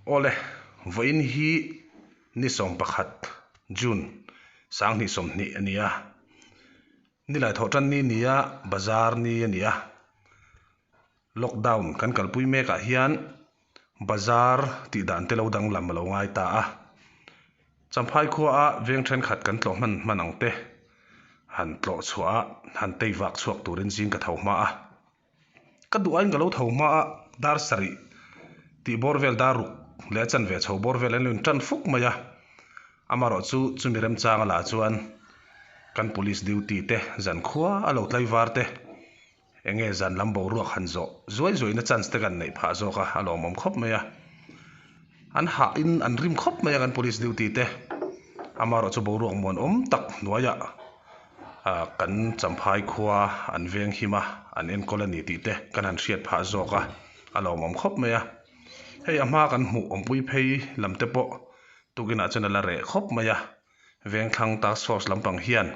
Awle, vawiin hi ni 11 June 2020 a ni a. Nilai thawh tan ni ni a, bazar ni a ni a. Lockdown kan kalpui mekah hian bazar tih dan te lo danglam a lo ngai ta a. Champhai khuaa veng thenkhat kan tlawh hman hman ang te han tlawh chhuah a, han tei vak chhuak turin zing ka tho hma a. Ka duh aiin ka lo tho hma a, dar sarih tih bawr vel dar ruk leh a chanve chho bawr vel an lo intan fuk mai a. Amaherawh chu chumi remchanga lah chuan kan police duty te zankhua a lo tlaivar te Enge zan lam boruak han zawh zuai zuaina chance te kan neih phah zawk a, a lawmawm khawp mai a. An hah in an rim khawp mai a kan police duty te. Amaherawh chu boruak muanawm tak hnuaiah kan Champhai khua an veng him a, an enkawl a ni tih te kan han hriat phah zawk a, a lawmawm khawp mai a. Hei a hma kan hmuh awmpui phei lam te pawh tukinah chuan a la reh khawp mai a, Vengthlang task force lampang hian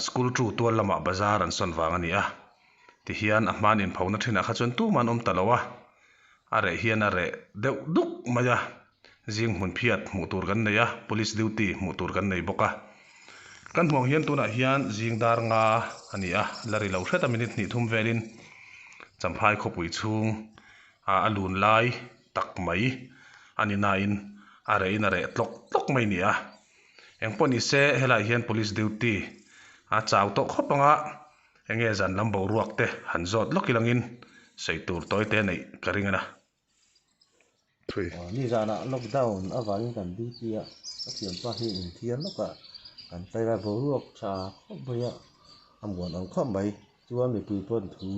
School chu tual lamah bazar an sawn vang a ni a, tihian a hman inphona thinah kha chuan tumah an awm ta lo a, a reh hian a reh deuh duk mai a, zing hmun phiat hmuh tur kan nei a, police duty hmuh tur kan nei bawk a. Kan hmuh ang hian tunah hian zing dar nga a ni a, la ri lo hret a minute hnih thum velin Champhai khawpui chhung a lun lai tak mai a ni nain a rehin a reh tlawk tlawk mai a ni a. Engpawh ni se helaiah hian police duty a chau tawh khawp ang a, enge zan lam boruak te han zawt lawk ilangin sawi tur tawi te neih ka ring a na. Ni zanah lockdown avangin kan duty a, ka thianpa hi inthiar lawk a, kan tlai a boruak tha khawp mai a, a muan ang khawp mai, chuan mipui pawn thu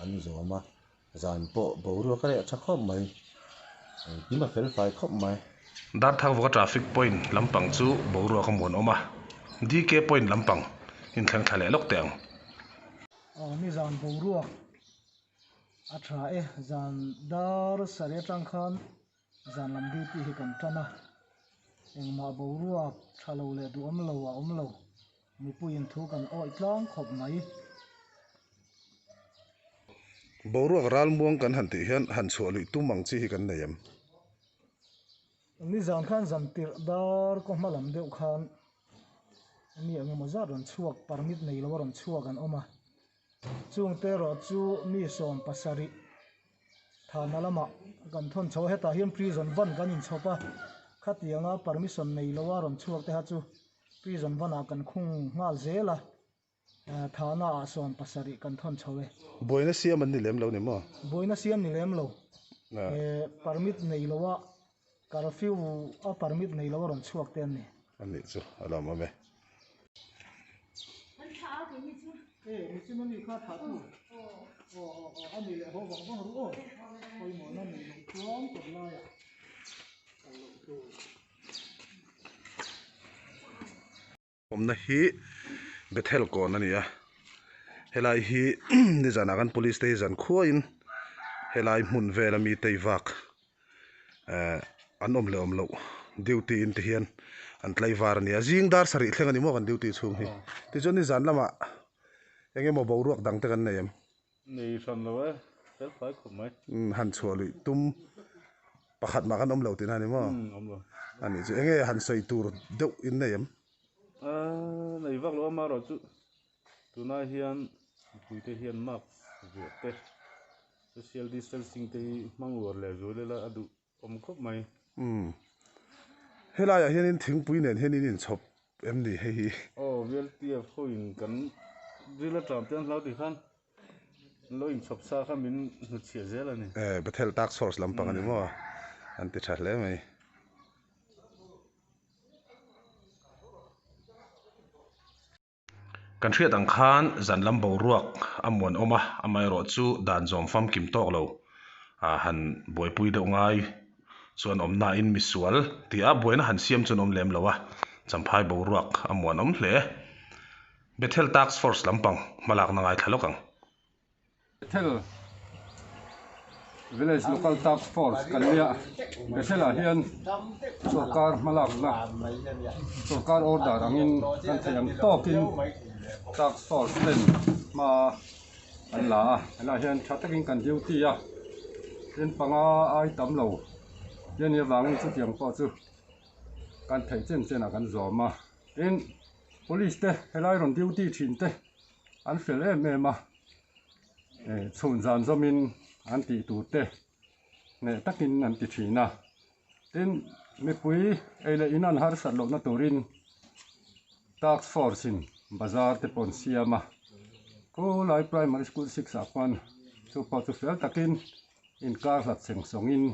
an zawm a. Zan pawh boruak a reh tha khawp mai, engkim a fel fai khawp mai. Darthakvawka traffic point lampang chu boruak a muan awm a, DK point lampang inthleng thla leh lawk teh ang. Aw ni zan boruak a tha e, zan dar sarih atang khan zan lam duty hi kan tan a, engmah boruak tha lo leh duhawm lo a awm lo. Mipuiin thu kan awih tlang khawp mai. Boruak ralmuang kan han tih hian han chhuah luih tum ang chi hi kan nei em? Nizan khan zan tirh dar kaw hma lam deuh khan mi eng emaw zat rawn chhuak permit nei lo a rawn chhuak an awm a. Chungte erawh chu mi 70 thahna lamah kan thawn chho a, hetah hian prison van kan inchhawp a, khatianga permission nei lo a rawn chhuak te kha chu Prison vanah kan khung nghal zel a, thahna ah 70 kan thawn chho e. Buaina siam an ni lem lo ni maw? Buaina siam ni lem lo. Permit nei lo a, curfew a permit nei lo a rawn chhuak te an ni. A nih chu a lawmawm e. Awmna hi Bethel kawn a ni a, helai hi nizanah kan police te hi zan khuaiin helai hmun vela mi tei vak eh an awm leh awm loh duty in ti hian an tlaivar a ni a, zing dar sarih thleng a ni maw kan duty chhung hi, tichuan nizan lamah eng emaw boruak dang te kan nei em? Nei hran lo e, fel fai khawp mai. Han chhuah luih tum pakhat mah kan awm lo tihna a ni maw? Umm awm lo. A nih chu enge han sawi tur deuh in nei em? Aaa nei vak lo amaherawh chu tunah hian mipuite hian mask vuah te social distancing te hi hmang uar leh zual ila a duh awm khawp mai. Umm helaiah hianin thingpui nen hian in inchhawp em ni hei hi? Aw VLTF ho in kan ril atang te an hlau tih khan Lo inchhawp sa kha min hnutchhiah zel a ni. Eh, Bethel Task Force lampang a ni maw? An ti tha hle mai. Kan hriat ang khan zan lam boruak a muan awm a, amaherawh chu dan zawm famkim tawk lo han buaipui deuh ngai chuan awm nain misual tih a buaina han siam chu an awm lem lo a, Champhai boruak a muan awm hle. Bethel Task Force lampang hmalakna ngaithla lawk ang. Bethel Village Local Task Force kan nia. Bethel ah hian sorkar hmalakna, sorkar order angin kan theih ang tawkin Task Force ten hma an la a. Helaiah hian tha takin kan duty a, tin panga ai tam lo. Ti a nih avangin chutiang pawh chu kan theih chen chen ah kan zawm a. Tin, police te helai rawn duty thin te an fel em em a, chhun zan zawmin an tih tur te hneh takin an ti thin a. Tin, mipui ei leh in an harsat lohna turin task force in bazar te pawh an siam a, khulai primary school 6 ah khuan chu pawh chu fel takin inkar hlat cheng sawngin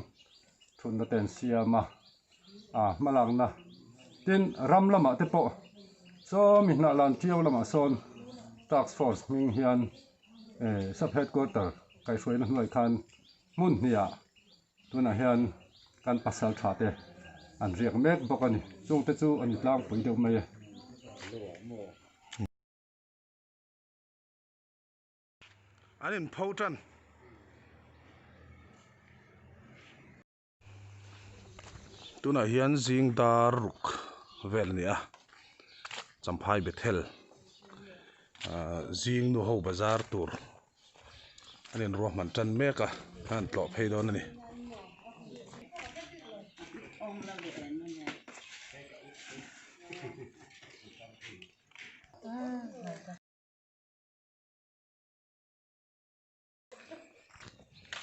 thutna te an siam a, a hmalakna tin ram lamah te pawh sawmi hnah lan ṭiau lamah sawn task force hming hian sub headquarter kaihhruaina hnuai khan hmun hnih ah Tunah hian kan pasal tha te an riak mek bawk a ni. Chungte chu an tlangpui deuh mai e. An inpho tan. Tunah hian zing dar ruk vel a ni a, Champhai Bethel ah zing nu ho bazar tur. An inruahman tan mek a, an han tlawh phei dawn a ni.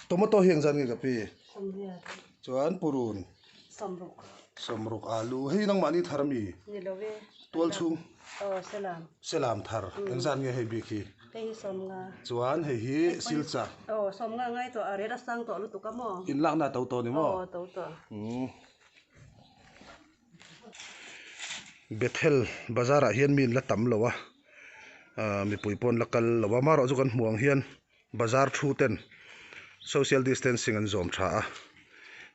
Tomato hi engzat nge ka pi? Chuan purun. Sawmruk. Sawmruk alu. Hei nangmahni thar ami? Ni lo e. Tual chhung. Aw selam. Selam thar. Engzat nge hei bik hi? Hei hi sawmnga. Chuan hei hi silchar. Aw sawmnga ngai tawh a rel a sang tawh lutuk a maw? In lakna a to tawh ni maw? Aw to tawh. Umm. Bethel bazar ah hian mi in la tam lo a, mipui pawh an la kal lo a, amaherawhchu chu kan hmuh ang hian Bazar thu ten social distancing an zawm tha a,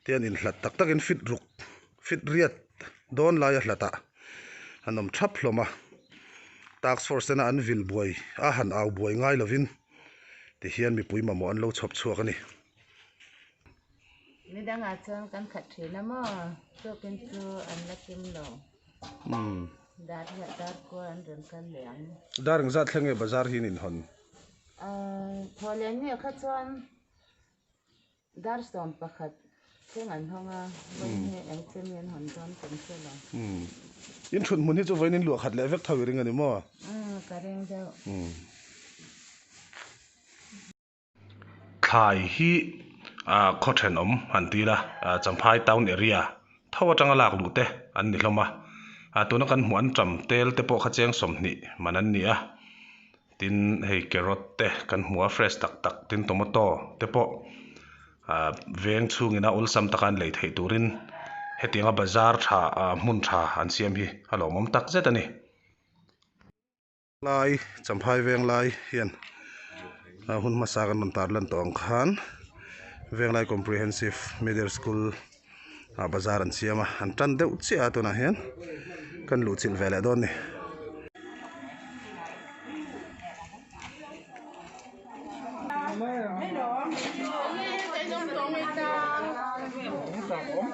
tian inhlat tak takin fit ruk fit riat dawn laia hlatah an awm thap hlawm a, task force tena an vil buai a han au buai ngai lovin tihian mipui mamawh an lo chhawp chhuak a ni. Nidangah chuan kan khat thin a maw? Tukin chu an la kim lo. Dar hiah dar kual an rawn kal leh ang. Dar engzat thleng nge bazar hi an inhawn? Thaw leh nge kha chuan dar 11 thleng an hawng a, vawiin hi eng che mi an hawn dawn kan hre lo. In thut hmun hi chu vawiin in luah khat leh vek tho i ring a ni maw? Ka ring deuh. Thlai hi khaw thenawm han ti ila Champhai town area tho atanga lak luh te an ni hlawm a, tuna kan hmuh an tam tel te pawh kha cheng 20 man an ni a, tin hei carrot te kan hmu a fresh tak tak tin tomato te pawh veng chhungin a awlsam taka an lei theih turin hetianga bazar tha hmun tha an siam hi a lawmawm tak zet a ni. Lai Champhai Venglai hian hun hmasa kan rawn tar lan tawh ang khan Venglai Comprehensive Middle School ah bazar an siam a an tan deuh chiah a tunah hian kan luh chilh ve leh dawn a ni.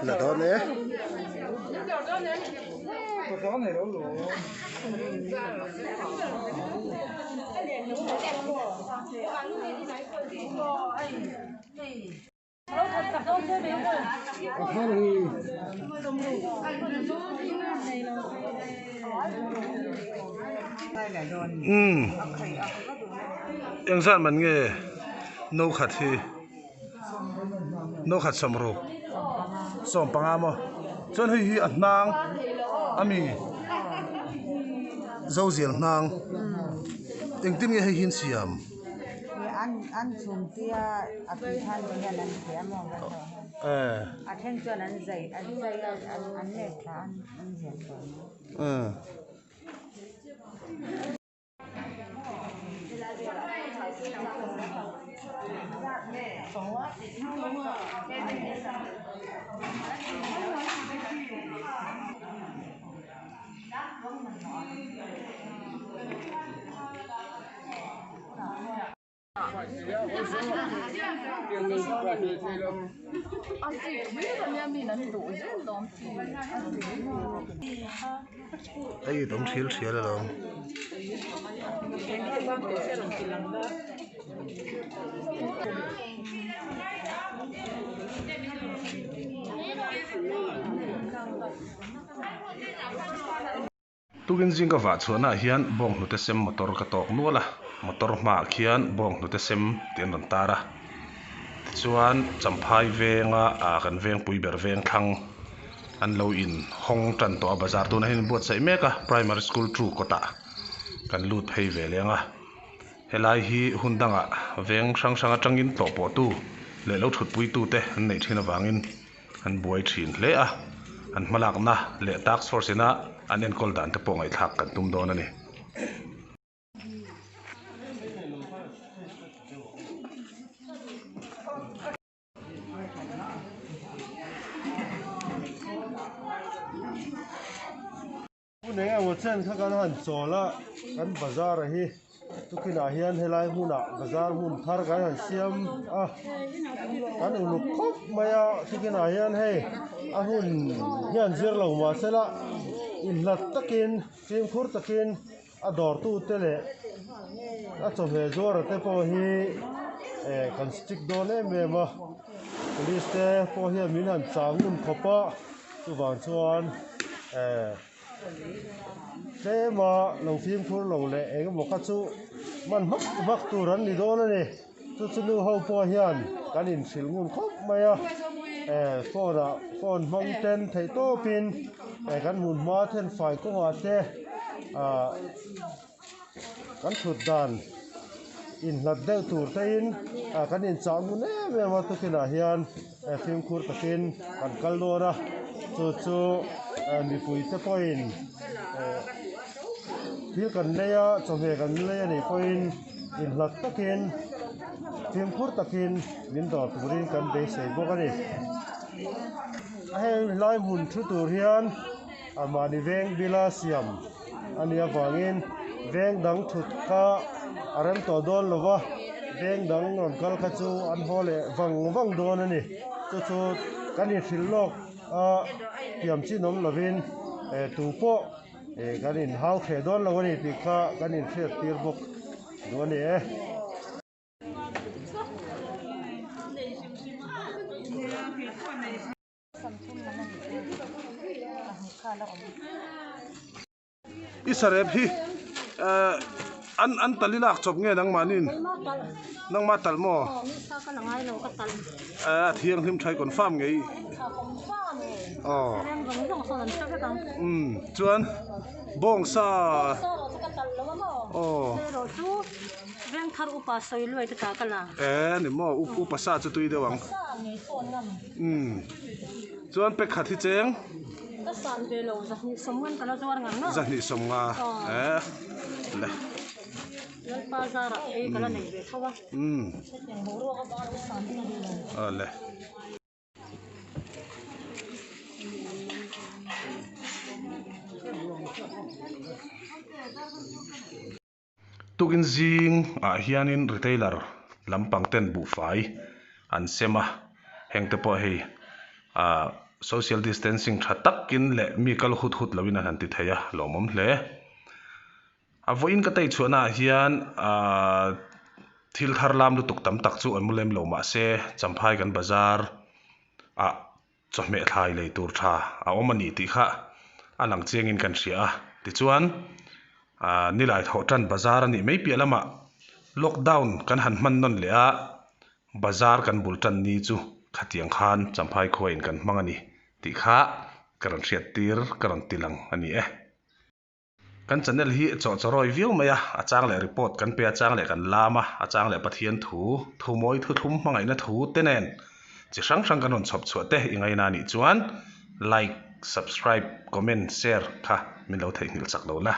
La dawn e. Umm engzat man nge no khat hi no khat 60 15 maw chuan hei hi a hnang ami zozial hnang engtin nge hei hi an siam. Hei awm thial thial alawm. Tukin zing ka vah chhuahnaah hian bawnghnute sem motor ka tawk nual a, motor hmaah khian bawnghnute sem tih an rawn tar a. Tichuan Champhai venga ah kan vengpui ber veng thlang an lo in hawng tan tawh a bazar tunah hian in buatsaih mek a primary school two kawtah kan lut phei ve leng a. Helai hi hun dangah veng hrang hrang atangin tlawh pawhtu leh lo thutpuitute an neih thin avangin an buai thin hle a, an hmalakna leh task force ina an enkawl dan te pawh ngaihthlak kan tum dawn a ni. Hun eng emaw chen kha kan han chawl a, kan bazar a hi tukinah hian helai hmunah bazar hmun thar kan han siam a, kan uluk khawp mai a tukinah hian hei a hun hian zir lo mahsela inhlat takin fimkhur takin a dawrtute leh a chawhmeh zuara te pawh hi eh kan strict dawn em em a police te pawh hian min han chang ngun khawp a chuvang chuan eh tlema lo fimkhur lo leh eng emaw kha chu hman hmak hmak tur an ni dawn a ni chu chu nu ho pawh hian kan inhrilh ngun khawp mai a eh phone ah phone hmang ten theih tawpin eh kan hmun hma then fai kawngah te ah kan thut dan inhlat deuh tur te in ah kan inchah ngun em em a tukinah hian eh fimkhur takin kan kal dawn a chu chu eh mipui te pawhin eh thil kan lei a chawhmeh kan lei a nih pawhin inhlat takin fimkhur takin min dawr turin kan beisei bawk a ni heng helai hmun thu tur hian a mahni veng bila siam a nih avangin veng dang thut kha a rem tawh dawn lo va veng dang rawn kal kha chu an haw leh vang vang dawn a ni chu chu kan inhrilh lawk a thiam chin awm lovin eh tu pawh eh kan inhau hreh dawn lo a ni tih kha kan inhriat tir bawk duh a ni e. I sarep hi eh an an tal i lak chawp nge nangmahniin nangmah talh maw eh a thianghlim tha i confirm ngei aw umm chuan bawngsa aw. Eh ni maw upa sa chu tui deuh ang umm. Chuan pek khat hi cheng? Ka san ve lo, 250 ka la zuar ngang a. 250 eh le. Lalpa zarah ei ka la nei ve tho a. Umm. Hetiang boruak avanga lo san hi ka duh lo. Aw le. Tukin zing ah hianin retailer lampang ten buhfai an sem a, heng te pawh hei ah social distancing tha takin leh mi kal hut hut loin an han ti thei a lawmawm hle. A vawiin ka tei chhuahna ah hian ah thil thar lam lutuk tam tak chu an mu lem lo mahse Champhai kan bazar ah chawhmeh thlai lei tur tha a awm a ni tih kha a lang chiangin kan hria a. Tichuan, aah nilai thawh tan bazar a nih mai piah lamah lockdown kan han hman nawn leh a, bazar kan bul tan ni chu khatiang khan Champhai khuain kan hmang a ni tih kha ka rawn hriat tir ka rawn ti lang a ni e. Kan channel hi chawhchawrawi viau mai a, a chang leh report kan pe a, chang leh kan lam a, a chang leh Pathian thu, thu mawi thu thlum hmangaihna thu te nen chi hrang hrang kan rawn chhawp chhuah te i ngaina anih chuan like, subscribe, comment, share kha min lo theihnghilh chak lo la.